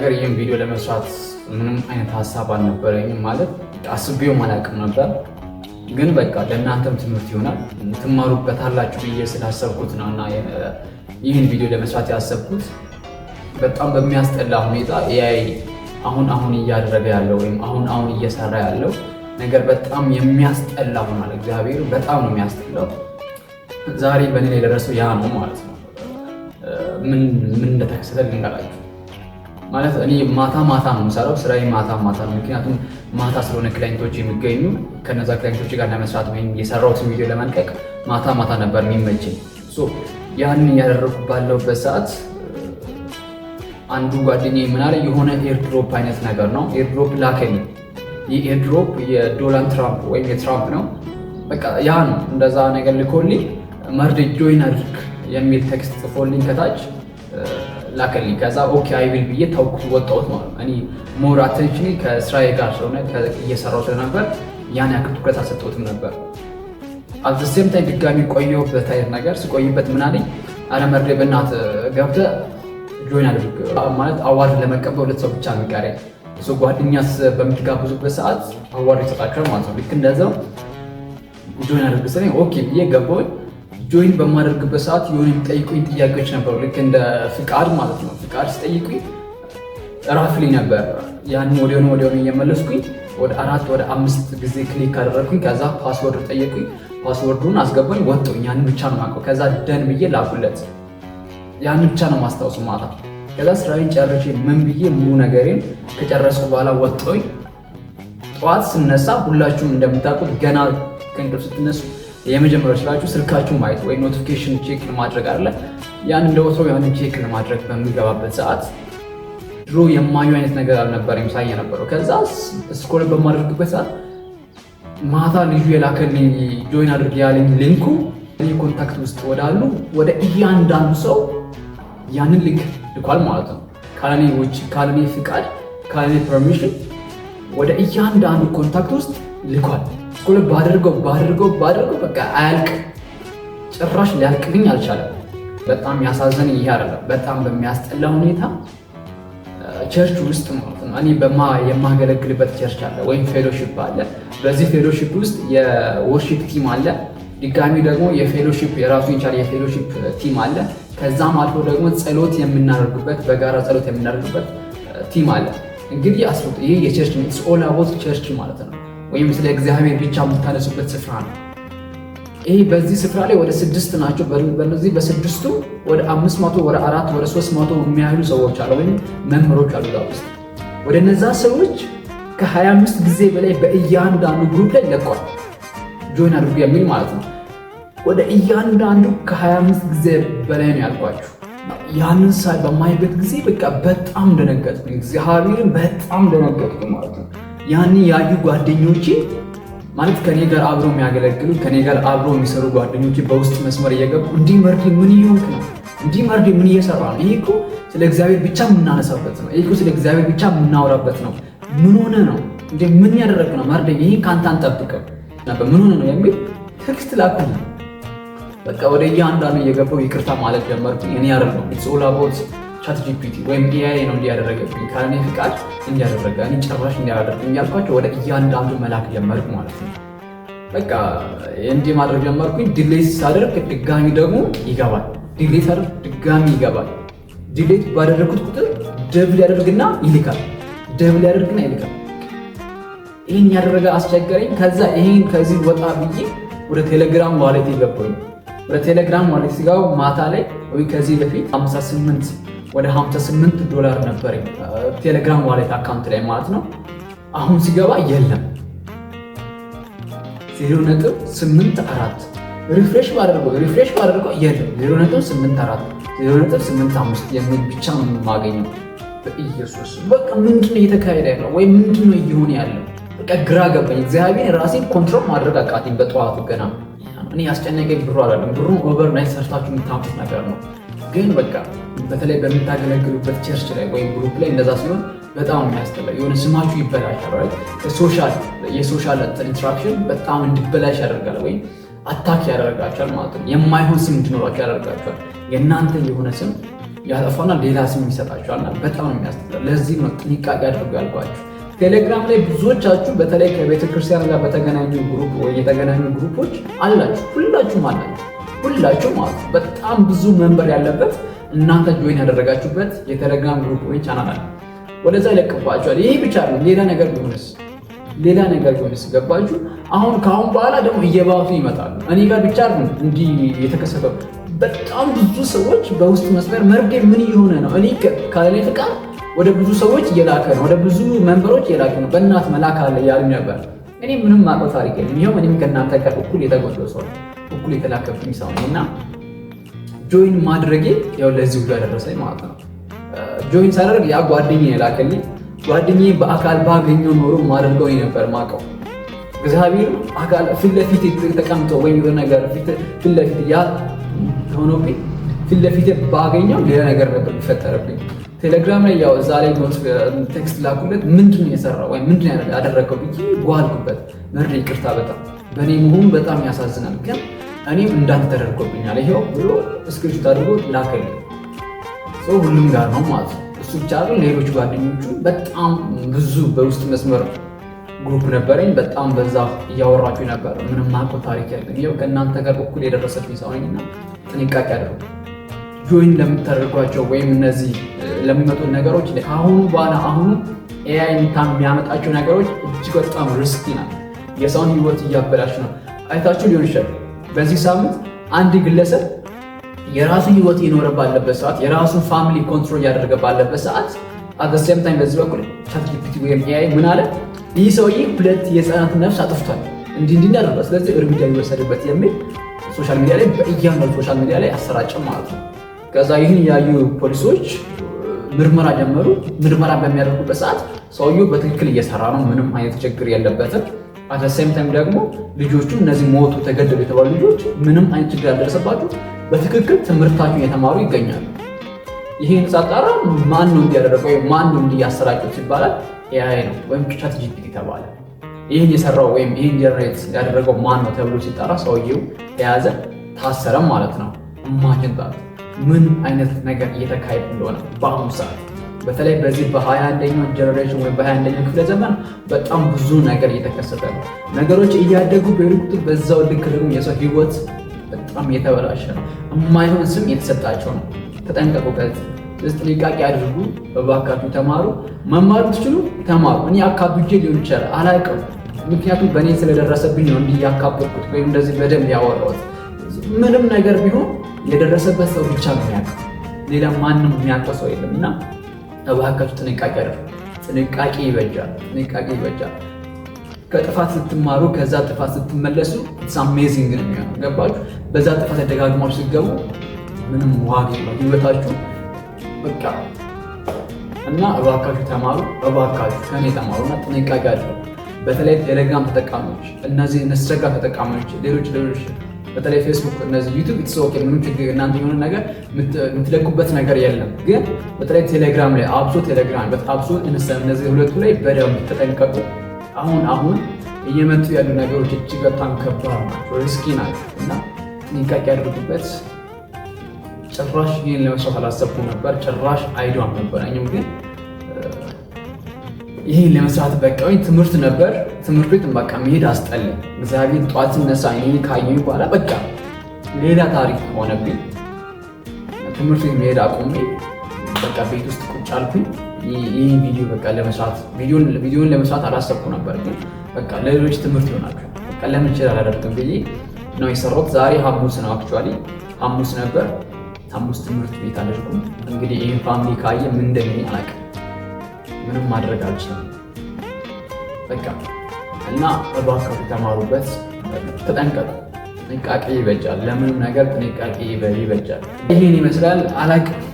ለመናገር ይህን ቪዲዮ ለመስራት ምንም አይነት ሀሳብ አልነበረኝም። ማለት አስቤውም አላውቅም ነበር። ግን በቃ ለእናንተም ትምህርት ይሆናል፣ ትማሩበታላችሁ ብዬ ስላሰብኩት ነው እና ይህን ቪዲዮ ለመስራት ያሰብኩት። በጣም በሚያስጠላ ሁኔታ AI አሁን አሁን እያደረገ ያለው ወይም አሁን አሁን እየሰራ ያለው ነገር በጣም የሚያስጠላ ሆኗል። እግዚአብሔር በጣም ነው የሚያስጠላው። ዛሬ በእኔ ላይ የደረሰው ያ ነው ማለት ነው። ምን ምን እንደተከሰተ ልንገራችሁ። ማለት እኔ ማታ ማታ ነው የምሰራው፣ ስራዬ ማታ ማታ ነው። ምክንያቱም ማታ ስለሆነ client ኦች የሚገኙ፣ ከነዛ client ኦች ጋር ለመስራት ወይም የሰራሁትን ቪዲዮ ለመልቀቅ ማታ ማታ ነበር የሚመቸኝ። So ያንን እያደረኩ ባለሁበት ሰዓት አንዱ ጓደኛዬ ምን አለ፣ የሆነ airdrop አይነት ነገር ነው፣ airdrop ላከልኝ። ይህ airdrop የዶናልድ ትራምፕ ወይም የትራምፕ ነው። በቃ ያ ነው። እንደዛ ነገር ልኮልኝ መርዴ join አድርግ የሚል text ጽፎልኝ ከታች ላከልኝ። ከዛ okay, I will ብዬ ተውኩት፣ ወጣሁት ማለት ነው። እኔ more attention ከስራዬ ጋር ስለሆነ፣ እየሰራው ስለነበር ያን ያክል ትኩረት አልሰጠሁትም ነበር። At the same time ድጋሚ ቆየሁበት አይነት ነገር። ስቆይበት ምን አለኝ፣ አረ መርዴ በእናትህ ገብተህ join አድርግ፣ ማለት award ለመቀበል ሁለት ሰው ብቻ ነው የሚቀረኝ። ጓደኛስ በምትጋብዙበት ሰዓት award ይሰጣቸዋል ማለት ነው። ልክ እንደዛው join አድርግ ስለኝ okay ብዬ ገባሁኝ። Join በማደርግበት ሰዓት የሆነ የሚጠይቁኝ ጥያቄዎች ነበሩ፣ ልክ እንደ ፍቃድ ማለት ነው። ፍቃድ ሲጠይቁኝ roughly ነበር። ያን ወዲያውኑ ወዲያውኑ እየመለስኩኝ ወደ አራት ወደ አምስት ጊዜ click አደረግኩኝ። ከዛ password ጠየቁኝ። Password ኡን አስገባኝ፣ ወጣሁኝ። ያንን ብቻ ነው የማውቀው። ከዛ done ብዬ ላኩለት። ያንን ብቻ ነው ማስታወሱ ማታ። ከዛ ስራዬን ጨርሼ ምን ብዬ ሙሉ ነገሬን ከጨረስኩ በኋላ ወጣሁኝ። ጠዋት ስነሳ ሁላችሁም እንደምታውቁት ገና ከእንቅልፍ ስትነሱ የመጀመሪያው ስራችሁ ስልካችሁ ማየት ወይ notification check ለማድረግ አለ። ያን እንደ ወትሮው ያንን check ለማድረግ በሚገባበት ሰዓት ድሮ የማዩ አይነት ነገር አልነበረም ሳይ የነበረው። ከዛ scroll በማደርግበት ሰዓት ማታ ልጁ የላከልኝ join አድርግ ያለኝ link ኡ እኔ contact ውስጥ ወዳሉ ወደ እያንዳንዱ ሰው ያንን link ልኳል ማለት ነው። ካለኔ ውጭ፣ ካለኔ ፍቃድ፣ ካለኔ permission ወደ እያንዳንዱ contact ውስጥ ልኳል። Scroll ባደርገው ባደርገው ባደርገው በቃ አያልቅ፣ ጭራሽ ሊያልቅልኝ አልቻለም። በጣም ያሳዘነኝ ይሄ አይደለም። በጣም በሚያስጠላ ሁኔታ church ውስጥ ማለት ነው፣ እኔ የማገለግልበት church አለ ወይም fellowship አለ። በዚህ fellowship ውስጥ የ worship team አለ። ድጋሚ ደግሞ የ fellowship የራሱ የቻለ የ fellowship team አለ። ከዛም አልፎ ደግሞ ጸሎት የምናደርግበት፣ በጋራ ጸሎት የምናደርግበት team አለ። እንግዲህ አስቡት፣ ይሄ የ church all about church ማለት ነው፣ ወይም ስለ እግዚአብሔር ብቻ የምታነሱበት ስፍራ ነው። ይሄ በዚህ ስፍራ ላይ ወደ ስድስት ናቸው። በነዚህ በስድስቱ ወደ 500፣ ወደ አራት፣ ወደ 300 የሚያህሉ ሰዎች አሉ፣ ወይም መምህሮች አሉ እዛ ውስጥ። ወደ እነዛ ሰዎች ከ25 ጊዜ በላይ በእያንዳንዱ group ላይ ለቋል። Join አድርጉ የሚል ማለት ነው። ወደ እያንዳንዱ ከ25 ጊዜ በላይ ነው ያልኳችሁ። ያንን ሳይ በማይበት ጊዜ በቃ በጣም ደነገጥኩኝ። እግዚአብሔርን በጣም ደነገጥኩኝ ማለት ነው። ያንን ያዩ ጓደኞቼ፣ ማለት ከኔ ጋር አብሮ የሚያገለግሉ፣ ከኔ ጋር አብሮ የሚሰሩ ጓደኞቼ በውስጥ መስመር እየገቡ እንዲህ መርዲ ምን እየሆንክ ነው? እንዲህ መርዲ ምን እየሰራ ነው? ይህ እኮ ስለ እግዚአብሔር ብቻ የምናነሳበት ነው። ይህ እኮ ስለ እግዚአብሔር ብቻ የምናወራበት ነው። ምን ሆነ ነው እንዴ? ምን ያደረግ ነው? መርዲ ይህን ከአንተ አንጠብቅም ነበር። ምን ሆነ ነው የሚል text ላኩልኝ። በቃ ወደ እያንዳንዱ እየገባው ይቅርታ ማለት ጀመርኩኝ። እኔ አይደለሁም፣ it's all about ChatGPT ወይም AI ነው እንዲያደረገብኝ፣ ካለኔ ፍቃድ እንዲያደረገ፣ እኔ ጭራሽ እንዲያደርግ እያልኳቸው ወደ እያንዳንዱ መላክ ጀመርኩ ማለት ነው። በቃ እንዲህ ማድረግ ጀመርኩኝ። Delete ሳደርግ ድጋሚ ደግሞ ይገባል። Delete ሳደርግ ድጋሚ ይገባል። Delete ባደረግኩት ቁጥር double ያደርግና ይልካል። Double ያደርግና ይልካል። ይህን ያደረገ አስቸገረኝ። ከዛ ይህን ከዚህ ወጣ ብዬ ወደ ቴሌግራም wallet ገባሁኝ። ወደ ቴሌግራም wallet ሲገባ ማታ ላይ ወይ ከዚህ በፊት 58፣ ወደ 58 ዶላር ነበረኝ ቴሌግራም wallet account ላይ ማለት ነው። አሁን ሲገባ የለም፣ 0.84። Refresh ባደርገው የለም፣ 0.84፣ 0.85 የሚል ብቻ ነው የማገኘው። በኢየሱስ፣ በቃ ምንድን ነው እየተካሄደ ያለው ወይ ምንድን ነው እየሆነ ያለው? በቃ ግራ ገባኝ። እግዚአብሔር ራሴን control ማድረግ አቃተኝ። በጠዋቱ ገና እኔ ያስጨነቀኝ ብሩ አይደለም። ብሩን overnight ሰርታችሁ የምታመጡት ነገር ነው። ግን በቃ በተለይ በምታገለግሉበት church ላይ ወይም group ላይ እንደዛ ሲሆን በጣም የሚያስጠላ፣ የሆነ ስማችሁ ይበላሻል። የ social interaction በጣም እንዲበላሽ ያደርጋል ወይም attack ያደርጋቸዋል ማለት ነው። የማይሆን ስም እንዲኖራቸው ያደርጋቸዋል። የእናንተ የሆነ ስም ያጠፋና ሌላ ስም ይሰጣቸዋልና በጣም ነው የሚያስጠላው። ለዚህ ነው ጥንቃቄ አድርጉ ያልኳችሁ። ቴሌግራም ላይ ብዙዎቻችሁ በተለይ ከቤተ ክርስቲያን ጋር በተገናኙ group ወይ የተገናኙ group ኦች አላችሁ፣ ሁላችሁም አላችሁ፣ ሁላችሁ ማለት ነው። በጣም ብዙ member ያለበት እናንተ join ያደረጋችሁበት የቴሌግራም group ወይ ቻናል አለ። ወደዛ ይለቅባችኋል። ይሄ ብቻ ነው፣ ሌላ ነገር ቢሆንስ ገባችሁ? አሁን ከአሁን በኋላ ደግሞ እየባሱ ይመጣሉ። እኔ ጋር ብቻ አይደለም እንዲህ የተከሰተው። በጣም ብዙ ሰዎች በውስጥ መስመር መርዴ ምን እየሆነ ነው? እኔ ካለኔ ፍቃድ ወደ ብዙ ሰዎች እየላከ ነው፣ ወደ ብዙ member ኦች እየላከ ነው። በእናት መላክ አለ እያሉ ነበር። እኔ ምንም አውቀው ታሪክ የለም። ይኸው እኔም ከእናንተ ጋር እኩል የተጎዳው ሰው፣ እኩል የተላከብኝ ሰው ነኝ እና join ማድረጌ ያው ለዚህ ሁሉ ያደረሰኝ ማለት ነው። Join ሳደርግ ያ ጓደኛዬ የላከልኝ፣ ጓደኛዬ በአካል ባገኘው ኖሮ ማደርገው ነበር ማውቀው። እግዚአብሔር አካል ፊት ለፊት ተቀምጦ ወይም የሆነ ነገር ፊት ለፊት ያ ሆኖብኝ ፊት ለፊት ባገኘው ሌላ ነገር ነበር የሚፈጠርብኝ። ቴሌግራም ላይ ያው እዛ ላይ text ላኩለት። ምንድን ነው የሰራው ወይም ምንድን ነው ያደረገው ብዬ ጓልኩበት። መርዴ ይቅርታ፣ በጣም በእኔ መሆኑ በጣም ያሳዝናል፣ ግን እኔም እንዳንተ ተደርጎብኛል ይሄው ብሎ screenshot አድርጎ ላከልኝ። ሰው ሁሉም ጋር ነው ማለት ነው። እሱ ብቻ አይደለም፣ ሌሎች ጓደኞቹ በጣም ብዙ በውስጥ መስመር group ነበረኝ። በጣም በዛ እያወራችሁ ነበር። ምንም ማውቀው ታሪክ ያለን ይኸው ከእናንተ ጋር እኩል የደረሰብኝ ሰው ነኝና ጥንቃቄ አድርጉ። Join ለምታደርጓቸው ወይም እነዚህ ለሚመጡ ነገሮች ከአሁኑ በኋላ አሁኑ AI የሚያመጣቸው ነገሮች እጅግ በጣም risky ናቸው። የሰውን ህይወት እያበላሽ ነው። አይታችሁ ሊሆን ይችላል። በዚህ ሳምንት አንድ ግለሰብ የራሱን ህይወት እየኖረ ባለበት ሰዓት፣ የራሱን family control እያደረገ ባለበት ሰዓት፣ at same time በዚህ በኩል ChatGPT ወይም AI ምን አለ? ይህ ሰውዬ ሁለት የህፃናት ነፍስ አጥፍቷል፣ እንዲህ እንዲህ አድርጓል፣ ስለዚህ እርምጃ ይወሰድበት የሚል social media ላይ፣ በእያንዳንዱ social media ላይ አሰራጨ ማለት ነው። ከዛ ይህን ያዩ ፖሊሶች ምርመራ ጀመሩ። ምርመራ በሚያደርጉበት ሰዓት ሰውየው በትክክል እየሰራ ነው፣ ምንም አይነት ችግር የለበትም። At same time ደግሞ ልጆቹ፣ እነዚህ ሞቱ ተገደሉ የተባሉ ልጆች ምንም አይነት ችግር ያልደረሰባቸው በትክክል ትምህርታቸውን እየተማሩ ይገኛሉ። ይህን ሳጣራ ማን ነው እንዲያደረገው ወይም ማን ነው እንዲህ ያሰራጨው ይባላል፣ AI ነው ወይም ChatGPT ተባለ። ይህን የሰራው ወይም ይህን generate ያደረገው ማን ነው ተብሎ ሲጠራ ሰውየው ተያዘ፣ ታሰረም ማለት ነው። Imagine that፣ ምን አይነት ነገር እየተካሄደ እንደሆነ በአሁኑ ሰዓት። በተለይ በዚህ በ21ኛው generation ወይም በ21ኛው ክፍለ ዘመን በጣም ብዙ ነገር እየተከሰተ ነው። ነገሮች እያደጉ በሄዱ ቁጥር በዛው ልክ ደግሞ የሰው ህይወት በጣም እየተበላሸ ነው። የማይሆን ስም እየተሰጣቸው ነው። ተጠንቀቁበት። ጥንቃቄ አድርጉ። እባካችሁ ተማሩ። መማር ትችሉ ተማሩ። እኔ አካብጄ ሊሆን ይችላል፣ አላውቅም። ምክንያቱም በእኔ ስለደረሰብኝ ነው እንዲህ ያካበድኩት ወይም እንደዚህ በደንብ ያወራሁት። ምንም ነገር ቢሆን የደረሰበት ሰው ብቻ ነው የሚያውቀው። ሌላ ማንም የሚያውቀው ሰው የለም እና እባካችሁ ጥንቃቄ አድርጉ። ጥንቃቄ ይበጃል። ጥንቃቄ ይበጃል። ከጥፋት ስትማሩ፣ ከዛ ጥፋት ስትመለሱ it's amazing ነው የሚሆነው። ገባችሁ? በዛ ጥፋት ደጋግማችሁ ስትገቡ ምንም ዋጋ የለውም ህይወታችሁ በቃ። እና እባካችሁ ተማሩ፣ እባካችሁ ከኔ ተማሩ እና ጥንቃቄ አድርጉ። በተለይ ቴሌግራም ተጠቃሚዎች፣ እነዚህ ኢንስታግራም ተጠቃሚዎች፣ ሌሎች ሌሎች፣ በተለይ ፌስቡክ፣ እነዚህ ዩቱብ it's okay፣ ምንም ችግር እናንተ የሆነ ነገር የምትለቁበት ነገር የለም። ግን በተለይ ቴሌግራም ላይ፣ አብሶ ቴሌግራም፣ አብሶ እነዚህ ሁለቱ ላይ በደንብ ተጠንቀቁ። አሁን አሁን እየመጡ ያሉ ነገሮች እጅግ በጣም ከባድ ናቸው፣ risky ናቸው እና ጥንቃቄ ያድርጉበት። ጭራሽ ይህን ለመስራት አላሰብኩም ነበር። ጭራሽ idea አልነበረኝም። ግን ይህን ለመስራት በቃ ትምህርት ነበር። ትምህርት ቤት በቃ መሄድ አስጠላኝ። እግዚአብሔር ጠዋት ስነሳ ይህን ካየሁኝ በኋላ በቃ ሌላ ታሪክ ሆነብኝ። ትምህርት ቤት መሄድ አቁሜ በቃ ቤት ውስጥ ቁጭ አልኩኝ። ይህ ቪዲዮ በቃ ለመስራት፣ ቪዲዮን ለመስራት አላሰብኩ ነበር፣ ግን በቃ ለሌሎች ትምህርት ይሆናል፣ በቃ ለምን ይችላል አላደርግም ብዬ ነው የሰራሁት። ዛሬ ሐሙስ ነው፣ actually ሐሙስ ነበር። ሐሙስ ትምህርት ቤት አልሄድኩም። እንግዲህ ይህን family ካየ ምን እንደሚለኝ አላውቅም። ምንም ማድረግ አልችልም። በቃ እና እባካችሁ ተማሩበት፣ ተጠንቀቁ። ጥንቃቄ ይበጃል። ለምንም ነገር ጥንቃቄ ይበጃል። ይህን ይመስላል። አላቅም።